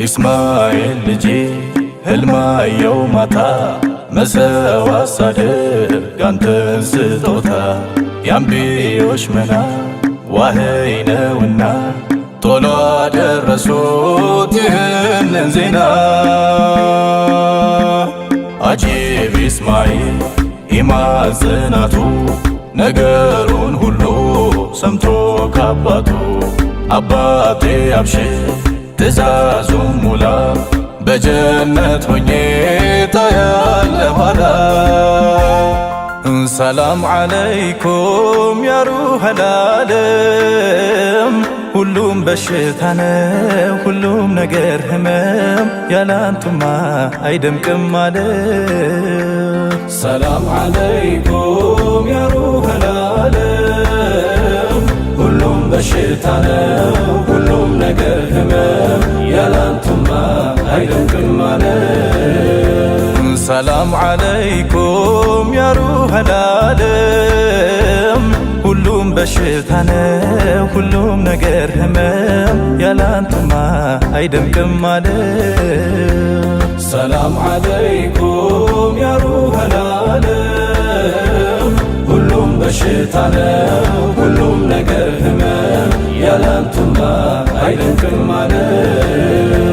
ኢስማኤል ልጄ፣ ህልማየው ማታ መሰዋ ሳደርግ አንተን ስጦታ፣ የአንቢዮች መና ዋህይ ነውና ቶሎ አደረሱት ይህንን ዜና። አጂብ ኢስማኤል ኢማን ጽናቱ፣ ነገሩን ሁሉ ሰምቶ ካባቱ፣ አባቴ አብሽር ትእዛዙን ሙላ፣ በጀነት ሆኜ ታያለ ኋላ። ሰላም ዓለይኩም ያ ሩሐል ዓለም፣ ሁሉም በሽታ ነው፣ ሁሉም ነገር ህመም፣ ያላንቱማ አይደምቅም ዓለም። ሰላም ዓለይኩም ያ ሩሐል ዓለም፣ ሁሉም በሽታ ነው፣ ሁሉም ነገር ህመም፣ ያላንቱማ አይደምቅም ዓለም። ሰላም ዓለይኩም ያ ሩሐል ዓለም፣ ሁሉም በሽታ ነው፣ ሁሉም ነገር ህመም፣ ያላንቱማ አይደምቅም ዓለም። ሰላም ዓለይኩም ያ ሩሐል ዓለም፣ ሁሉም በሽታ ነው፣ ሁሉም ነገር ህመም፣ ያላንቱማ አይደምቅም ዓለም።